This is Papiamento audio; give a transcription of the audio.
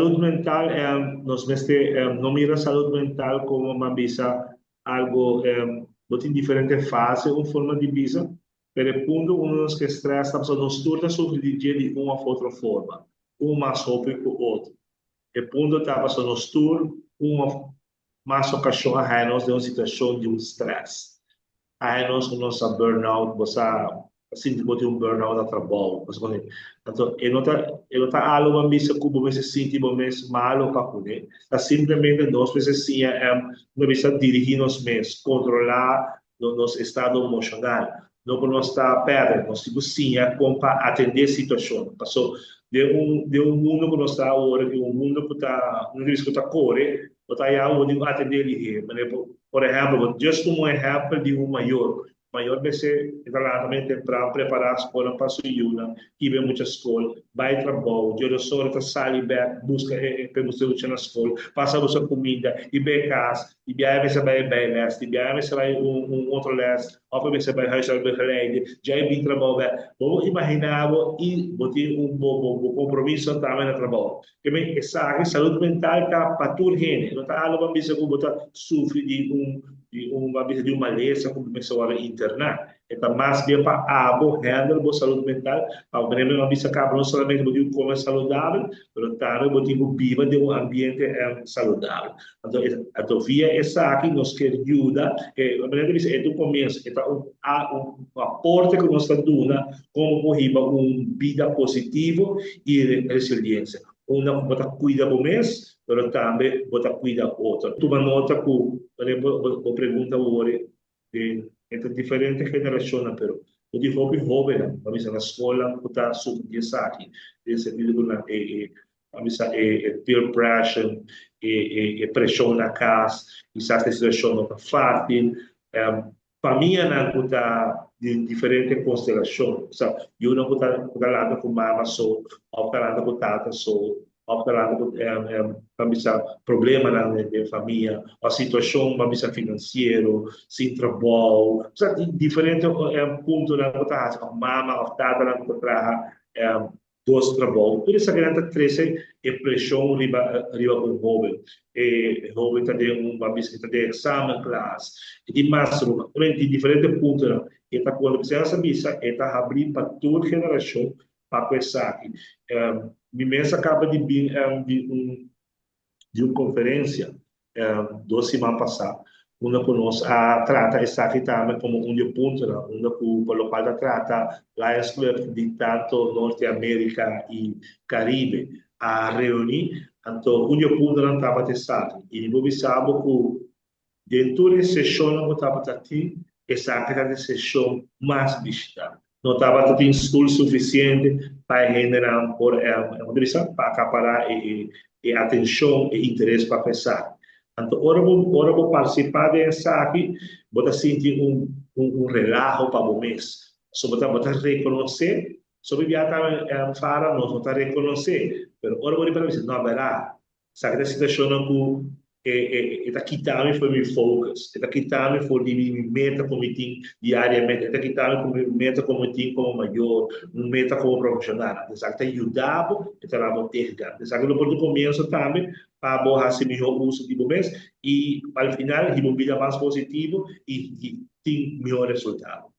Salud mental, nos mester no mira salud mental como m'a bisa algo, bo tin diferente fase, un forma di bisa, pero e punto unda nos ke stress ta pasobra nos tur ta sufri di dje di un of otro forma, un mas hopi ku otro. E punto ta pasobra nos tur un of mas okashon a haña nos den un situashon di un stress. A haña nos ku nos a burnout, bo sa sinti bo tin un burnout na trabou, pasobra ku anto e no ta algu bo a bisa ku bo mester sinti bo mes malo pa kuné. Ta simplemente nos mester siña no bisa dirigí nos mes, kontrolá nos estado emoshonal. No ku nos ta pèrdè, nos tin ku siña kon pa atendé situashon. Paso den un mundu ku nos ta awor, un mundu ku ta, no bisa ku ta kore, bo ta haña bo tin ku atendé lihé. Manera por ehèmpel, just komo ehèmpel di un mayor. Mayor mester e ta lanta medio tempran, prepará skol pa su yunan, hiba e mucha skol, bai trabou, 12 or ta sali bèk, buska e pa e mucha na skol, pasa buska kuminda, hiba e kas, i biaha mester bai bijles, i biaha mester bai un otro les, òf mester bai huishoudbegeleiding, dja e bin trabou bèk. Bo por imaginá bo i bo tin un bo kompromiso tambe na trabou. Ke men esaki salud mental ta pa tur hende, no ta algu pa bisa ku bo ta sufri di un pa bisa di un malesa ku bo mester wòrdu interná. E ta mas bien pa abo handle bo salud mental, pa bo bisa kaba no solamente bo tin ku kome saludabel, pero tambe bo tin ku biba den un ambiente saludabel. Anto via esaki nos ke yuda, manera di bisa e ta un komienso, e ta un aporte ku nos ta duna kon bo por hiba un bida positivo i resiliensia. Unda ku bo ta kuida bo mes, pero tambe bo ta kuida otro. Tuma nota ku bo pregunta awor den entre diferente generashonnan, pero bo tin hopi hóbennan, bo a bisa na skolnan ku ta sufri di esaki, den sentido ku nan e a bisa e peer pressure, e preshon na kas, kisas e situashon no ta fásil. Famianan ku ta di diferente konstelashon, osea, yunan ku ta lanta ku mama so, òf ta lanta ku tata so, òf ta lanta ku ban bisa problemanan den famia, òf situashon ban bisa finansiero, sin trabou, osea tin diferente puntonan ku ta hasi, òf mama òf tatanan ku ta traha dos trabou. Tur esakinan ta trese e preshon riba un hóben. E hóben ta den un, ban bisa, e ta den eksamenklas, e tin mas ruman. Tin diferente puntonan. E ta konta, p'esei nos a bisa e ta habrí pa tur generashon pa ku esaki. Mi mes a kaba di bin di un konferensia 2 siman pasá, unda ku nos a trata esaki tambe komo un di e puntonan, unda ku pa lokual ta trata Lions Club di tanto Norte Amerika i Karibe a reuní, anto un di e puntonan tabata esaki. I mi por bisa bo ku den tur e seshonnan ku tabata tin, esaki ta e seshon mas bishitá. No tabata tin stul sufisiente pa e hendenan por bisa pa akapará e atenshon, e interes pa esaki. Anto ora bo partisipá den esaki, bo ta sinti un relaho pa bo mes. So bo ta rekonosé, so bia tambe Fara nos no ta rekonosé, pero ora bo riba bisa, no, bèrdat, esaki ta situashonnan ku e ta kita mi for mi focus, e ta kita mi for di mi meta ku mi tin diariamente, e ta kita mi for mi meta ku mi tin komo mayor, un meta komo profeshonal. Esaki ta yuda bo, e ta duna bo tegengang. Esaki lo por ta un komienso tambe pa bo hasi mihó uso di bo mes i al final hiba un bida mas positivo i tin mihó resultado.